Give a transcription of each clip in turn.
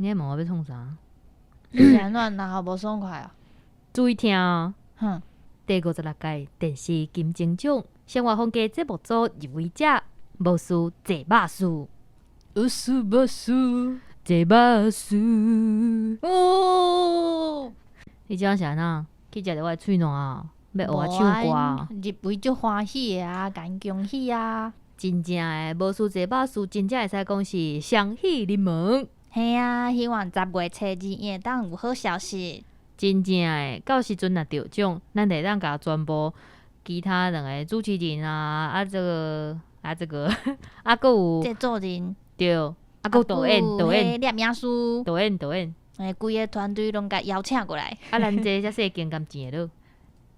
你問我欲創啥？是按怎然後無爽快啊？注意聽哦。哼。第56屆電視金鐘獎生活風格節目組入圍者，無輸坐肉師。無輸無輸，坐肉師。哦。你這是按怎？去食著我的喙瀾啊？欲學我唱歌？入圍足歡喜的啊，共𪜶恭喜啊！真正的無輸坐肉師，真正會使講是雙喜臨門。嘿啊，希望10月初2伊會當有好消息。真正的，到時陣若得獎，咱會當共全部其他兩个主持人啊，啊這个啊這个，啊閣有製作人，對，啊閣有導演導演攝影師，導演導演，欸，規个團隊攏共邀請過來。啊，咱這遮細間敢錢會落？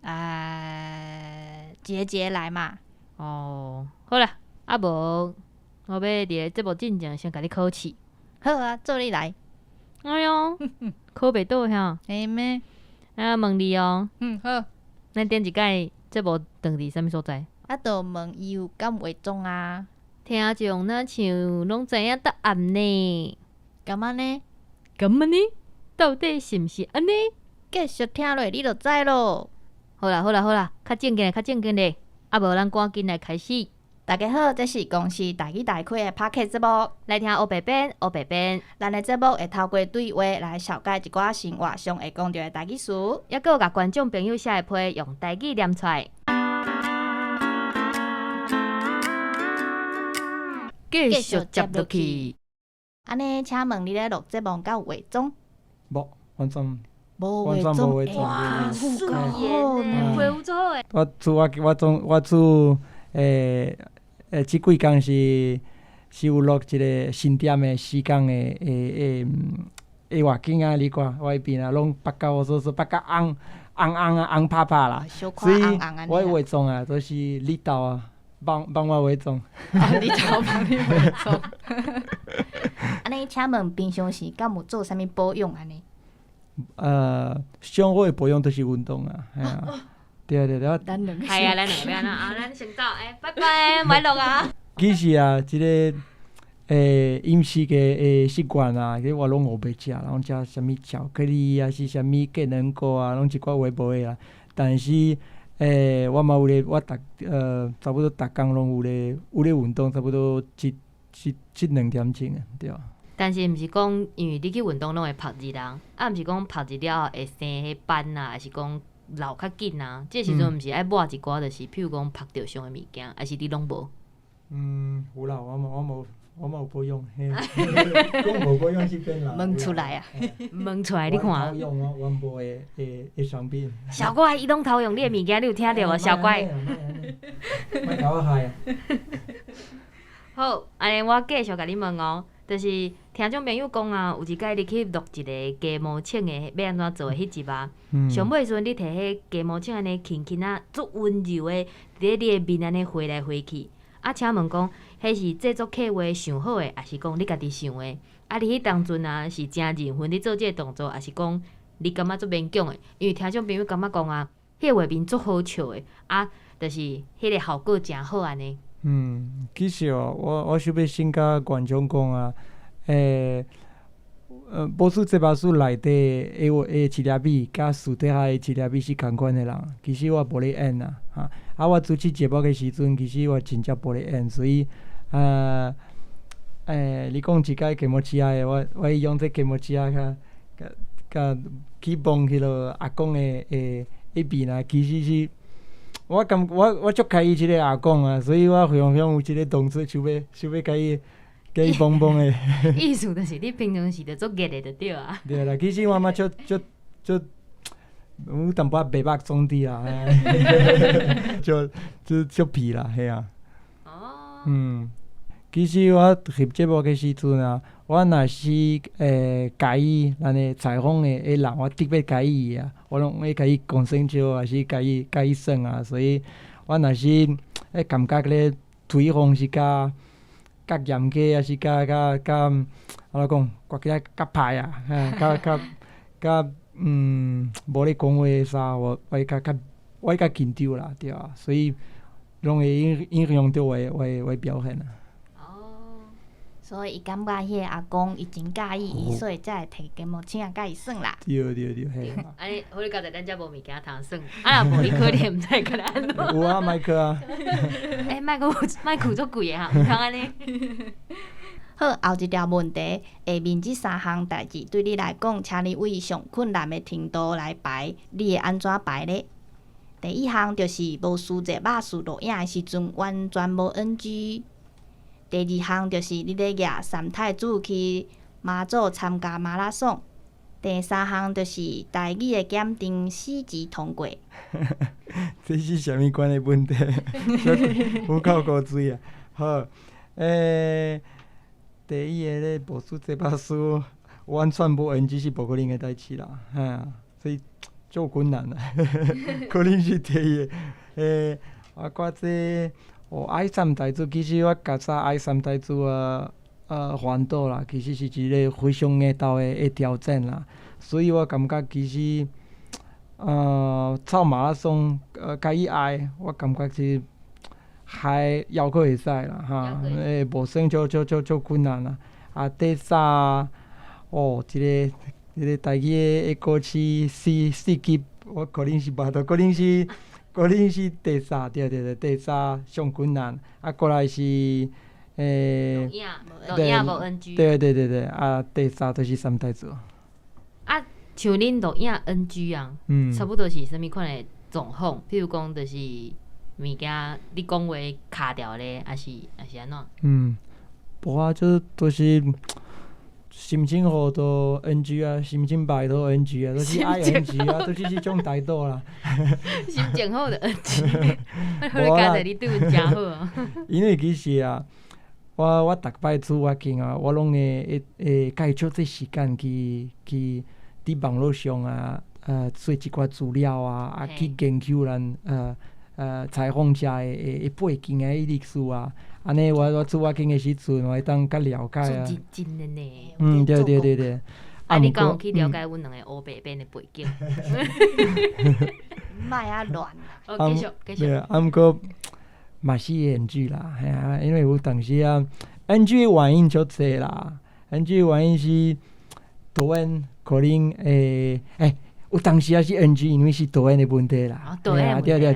啊，一个一个來嘛。哦，好啦，啊無，我欲佇咧節目進前先共你考試。好啊，做你來。哎喲，考袂倒遐。會咩？啊，問你哦。嗯，好。咱頂一擺節目斷佇啥物所在？啊，就問伊有敢化妝啊？聽眾若像攏知影答案呢？敢按呢？敢按呢？到底是毋是按呢？繼續聽落你就知囉。好啦好啦好啦，較正經的較正經的，啊無咱趕緊來開始。大家好，這是公視台語大開的 Podcast 節目，來聽烏白編烏白編。咱的節目會透過對話來紹介一寡生活上會講著的台語詞，抑閣有共觀眾朋友寫的批用台語念出來。繼續接落去。按呢，請問你咧錄節目敢有化妝？無，完全無完全無化妝。哇，素顏呢，皮膚做好的。我做我我總我做欸。欸，這幾工是是有錄一个新店的時工的的的外景啊，你看我彼邊啊，攏白甲我說說白甲紅紅紅啊，紅拍拍啦。所以我的化妝啊，都是日頭啊，幫幫我化妝。日頭幫你化妝。按呢，請問平常時敢有做啥物保養按呢？上好的保養就是運動啊，嘿啊。對對對，咱兩個係啊，咱兩个欲按怎啊？咱先走，欸，拜拜，莫錄啊。其實啊，這个欸飲食的欸習慣啊，這我攏烏白食，攏食啥物巧克力啊，是啥物雞卵糕啊，攏一寡有的無的啊。但是欸，我嘛有咧，我逐差不多逐工攏有咧有咧運動，差不多一一一兩點鐘啊，對。但是毋是講，因為你去運動攏會曝熱啊，啊，毋是講曝熱了後會生彼斑啊，抑是講老較緊啊？這時陣毋是愛抹一寡，就是譬如講曝著傷的物件，抑是你攏無？嗯，有啦，我嘛我嘛我嘛有保養，嘿，講無保養是變老。問出來啊！問出來，你看。我用我我無的的的商品。小乖，伊攏偷用你的物件，你有聽著無？小乖。莫共我害啊！好，按呢我繼續共你問哦，就是聽眾朋友講啊，有一擺你去錄一个雞毛銃的欲按怎做的彼集啊，上尾時陣你提彼雞毛銃按呢輕輕仔，足溫柔的，佇咧你的面按呢揮來揮去。啊，請問講，彼是製作計畫想好的，抑是講你家己想的？啊，你彼當陣啊是誠認份佇做這个動作，抑是講你感覺足勉強的？因為聽眾朋友感覺講啊，彼個畫面足好笑的，啊，就是彼个效果誠好按呢。嗯，其實哦，我我想欲先共觀眾講啊，欸，無輸這把書內底的話的一粒米，佮私底下的一粒米是仝款的人。其實我無咧演啊，哈！啊，我主持節目的時陣，其實我真正無咧演，所以，啊，欸，你講一擺雞毛鼠仔的，我我用這雞毛鼠仔較較較去摸彼个阿公的的的面啊，其實是。我感我我足開意這个阿公啊，所以我非常有這个動作，想欲想欲共伊共伊摸摸的。意思就是你平常時就足熱的就對啊。對啦，其實我嘛足足足有淡薄仔白目總佇啦，足足足皮啦，嘿啊。哦。嗯，其實我翕節目的時陣啊，我若是會佮意咱的採訪的的人，我特別佮意伊啊，我攏會共伊講生笑，抑是共伊共伊耍啊，所以我若是會感覺咧對方是較較嚴格，抑是較較較按怎講，覺起來較歹啊，嘿，較較較無咧講話啥，我我會較較我會較緊張啦，對啊，所以攏會影影響著我的我的我的表現啊。哦，所以伊感覺彼个阿公伊真佮意伊，所以才會提雞毛捺仔共伊耍啦。對對對，嘿。按呢，好佳哉咱遮無物件通耍，啊若無伊可能毋知會共咱按怎。有啊，麥克啊。欸，麥克麥克足貴的哈，毋通按呢。好，後一條問題，下面這三項代誌對你來講，請你為上困難的程度來排，你會按怎排咧？第一項就是無師節肉師錄影的時陣完全無 NG。第二項就是你咧舉三太子去馬祖參加馬拉松。第三項就是台語的檢定四級通過。這是啥物款的問題？有夠古錐啊！好，第一个咧，無師節肉師完全無 NG 是無可能的代誌啦，哈，所以足困難啦，可能是第一个。啊，閣這哦，愛三太子，其實我較早愛三太子啊，環島啦，其實是一个非常額頭的挑戰啦，所以我感覺其實，跑馬拉松，共伊愛，我感覺是還猶閣會使啦，哈，無算足足足足困難啦。啊，第三，哦，這個台語的考試四級，我可能是無度，可能是第三，對對對，第三上困難。啊，過來是，錄影無 NG。對對對對，啊，第三就是三太子。啊，像恁錄影 NG 啊，差不多是啥物款的狀況？譬如講，就是物件你講話卡掉咧，抑是按怎？嗯，無啊，就是心情好就 NG 啊，心情歹都 NG 啊，都是愛 NG 啊，都是這種態度啦。心情好就 NG，好佳哉你對阮誠好啊。因為其實啊，我逐擺出外景啊，我攏會會蓋足濟時間去佇網路上啊，做一寡資料啊，啊去研究咱採訪者的背景啊、歷史啊，按呢我出外景的時陣，我會當較了解啊。真真的呢。嗯，對對對對。啊，你敢有去了解阮兩个烏白編的背景？莫遐亂。哦，繼續繼續。對啊，啊，毋過嘛是會 NG 啦，嘿啊，因為有當時啊，NG 的原因足濟啦，NG 的原因是導演可能會有當時也是 NG，因為是導演的問題啦。導演對對，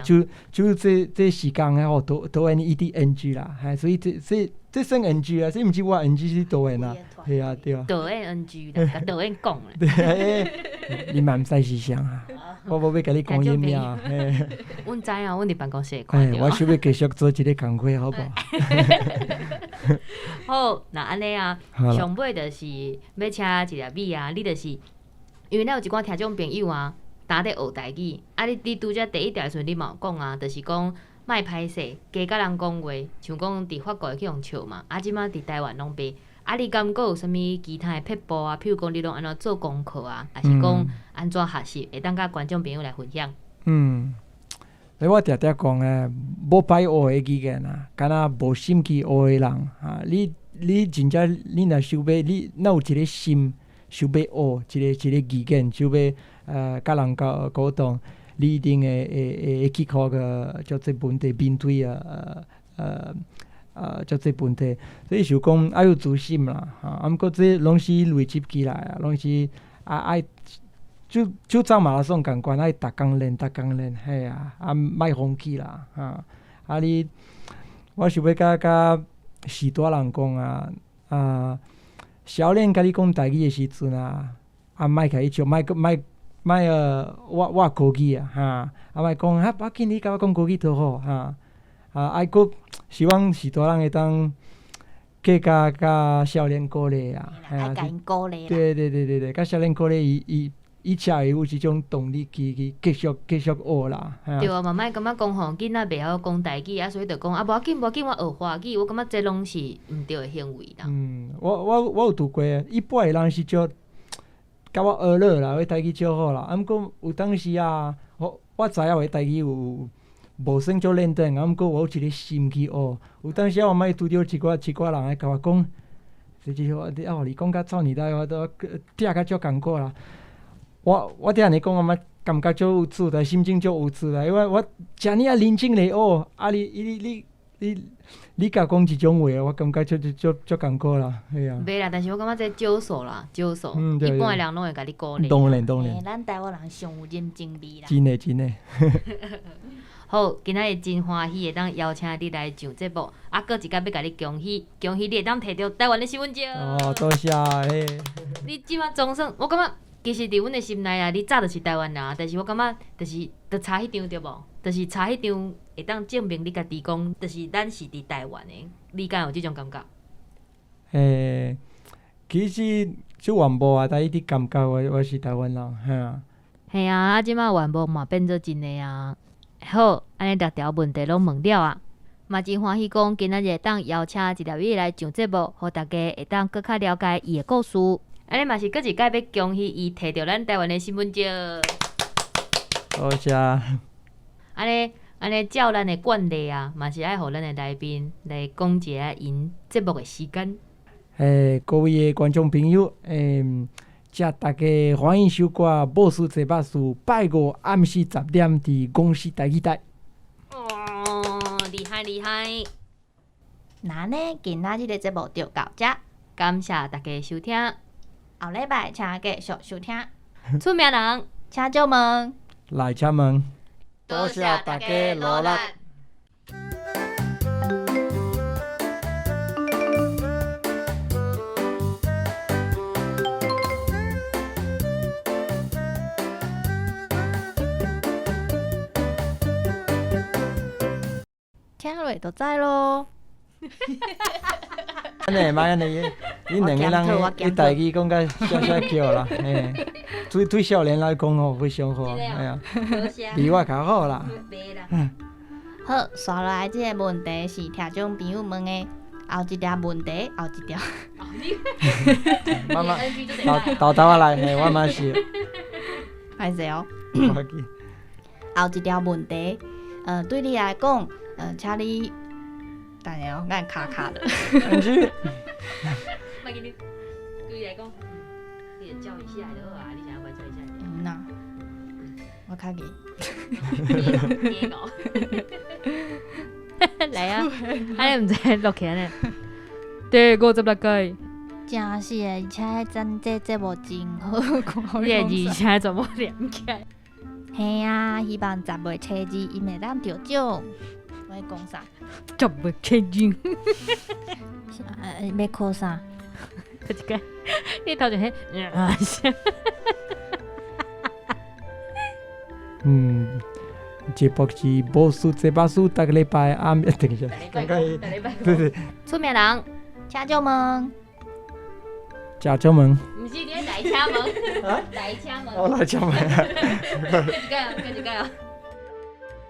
就這時間啊，吼導演伊佇 NG 啦，嘿，所以這算 NG 啊，這毋是我 NG 是導演啊，係啊對啊。導演 NG 啦，共導演講啦。對，你嘛毋知是啥啊？我無欲共你講伊名。阮知啊，阮佇辦公室會看著。我想欲繼續做這个工課，好無？好，那按呢啊，上尾就是欲請一粒米啊，你就是因為咱有一寡聽眾朋友啊，焦咧學台語，啊你拄才第一條的時陣，你嘛有講啊，就是講莫歹勢，加佮人講話，像講佇法國會去予笑嘛，啊這馬佇台灣攏袂。啊，你敢閣有啥物其他的撇步啊？譬如講，你攏按怎做功課啊？抑是講按怎學習，會當佮觀眾朋友來分享？嗯，我定定講誒，無歹學的語言啊，敢若無心機學的人啊，你真正你若想欲，你若有一个心想欲學一个語言，想欲佮人溝溝通，你一定會去克服足濟問題面對啊足濟問題，所以想講愛有自信啦，哈，啊，毋過這攏是累積起來啊，攏是啊愛就走馬拉松仝款，愛逐工練，逐工練，嘿啊，啊，莫放棄啦，哈，啊你，我想欲共序大人講啊，啊，少年共你講台語的時陣啊，啊，莫共伊笑，莫閣莫莫我國語啊，哈，啊，莫講啊，無要緊，你共我講國語就好，哈，啊，愛閣希望序大人會當繼續共少年鼓勵啊，愛共𪜶鼓勵。對對對對對，共少年鼓勵伊伊才會有這種動力去繼續學啦。對啊，嘛莫感覺講吼，囡仔袂曉講台語啊，所以就講啊，無要緊無要緊，我學華語，我感覺這攏是毋對的行為啦。嗯，我有拄過，一般的人是足共我學落啦，我台語足好啦。啊，毋過有當時啊，我知影我台語有無算足認真，啊，毋過我有一个心去學。有當時啊，我嘛會拄著一寡人來共我講，這句話，哦，你講甲臭奶奶，我都聽甲足艱苦啦。我聽你講，我嘛感覺足有自在，心情足有自在，因為我遮爾啊認真咧學，啊你你你你共講這種話，我感覺足足足足艱苦啦，嘿啊。袂啦，但是我感覺這少數啦，少數，對一般的人攏會共你鼓勵。當然當然。欸，咱台灣人上有人情味啦。真的真的。好，今仔日真歡喜會當邀請你來上節目，啊，閣一擺欲共你恭喜，恭喜你會當摕著台灣的身份證。哦，多謝嘿。你這馬總算，我感覺其實佇阮的心內啊，你早就是台灣人，但是我感覺就是就差彼張對無？就是差彼張會當證明你家己講，就是咱是佇台灣的，你敢有這種感覺？欸，其實這願望啊，但一直感覺我是台灣人，嘿啊。嘿啊，啊，這馬願望嘛變做真的啊。好，按呢六條問題攏問了啊，嘛真歡喜講今仔日會當邀請一粒米來上節目，予大家會當閣較了解伊的故事。按呢嘛是閣一擺欲恭喜伊摕著咱台灣的身份證。多謝。按呢按呢照咱的慣例啊，嘛是愛予咱的來賓來講一下𪜶節目的時間。欸，各位的觀眾朋友，欸，請大家歡迎收看《無事這百事》，拜五暗時10點佇公視台語台。哦，厲害厲害！那呢，今仔日的節目就到這，感謝大家收聽。後禮拜請繼續收聽。出名人，請借問，來請問，多謝大家努力。聽落就知囉。按呢，莫按呢，恁兩個人彼台語講甲寫寫叫啦，嘿，對少年來講吼非常好，嘿啊，比我較好啦。好，紲落來這個問題是聽眾朋友問的，後一條問題，後一條。媽媽，豆豆仔來，嘿，我嘛是。歹勢哦。後一條問題，對你來講，請你。等下哦，我卡卡的。毋是。莫緊張，對你來講，你就叫一下就好啊，你想要不要叫一下？嗯呐，我卡記。來啊！啊，你毋知錄起來呢？第56屆。真是的，而且咱這節目真好看。你的而且全部連起來。嘿啊，希望10月初二𪜶會當得獎。我咧講啥？10月初二。欲考啥？一個，你頭前彼，嗯，節目是無事這百事，逐個禮拜暗，等一下，剛剛對對。出名人，請借問。請借問。毋是，你來請問。來請問。我來請問。閣一擺哦，閣一擺哦。